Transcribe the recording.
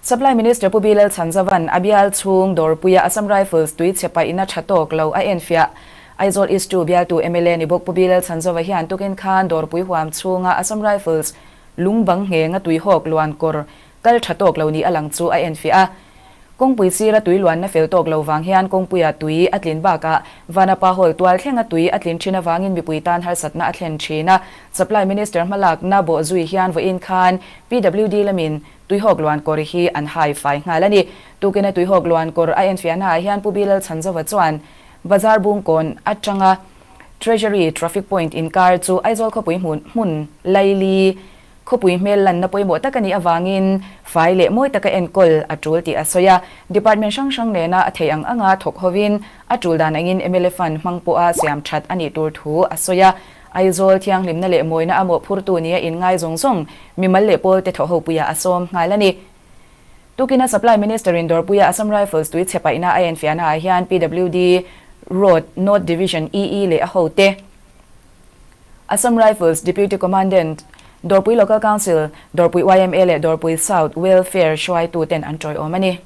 Supply Minister Pu Bilal Chhanzavan a bial chhung Dawrpuia Assam Rifles tui chhe paihna tha tawk lo a enfiah. Aizawl East ii bialtu mla ni bawk Pu Bilal Chhanzova hian tukin khan Dawrpui huam chhunga Assam Rifles lung bang nghenga tuihawk luan kawr kal tha tawk lo ni a lang chu a enfiah a. Kawngpui sira tui luanna fel tawk lo vang hian kawngpuia tui a tlin bakah Vanapa Hall tual thlenga tui a tlin thin avangin mipui tan harsatna a thlen thin a. Supply Minister hmalakna bawhzui hian vawiin khan PWD lamin Tuihawk luan kawr hi an hai fai nghal a ni. Tukina tuihawk luan kawr a enfiahna ah hian Pu Bilal Chhanzova chuan Bazar Bungkawn atanga Treasury Traffic Point inkar chu Aizawl khawpui hmun hmun laili khawpui hmel lanna pawimawh tak a nih avangin fai leh mawi taka enkawl a tul tih a sawi a. Department hrang hrang nena a theih ang anga thawk hovin a tul dan angin mla Fund hmang pawha siam that a nih tur thu a sawi a. Aizawl thianghlimna leh mawina a mawhphurtu nia inngai zawng zawng mimal leh pawlte thawhhopuiah a sawm nghal a ni. Tukina Supply Minister in Dawrpuia Assam Rifles tui chhe paihna a enfiahna ah hian PWD Road North Division EE leh a hote, Assam Rifles Deputy Commandant, Dawrpui Local Council, Dawrpui yma leh Dawrpui South Welfare hruaituten an tawiawm a ni.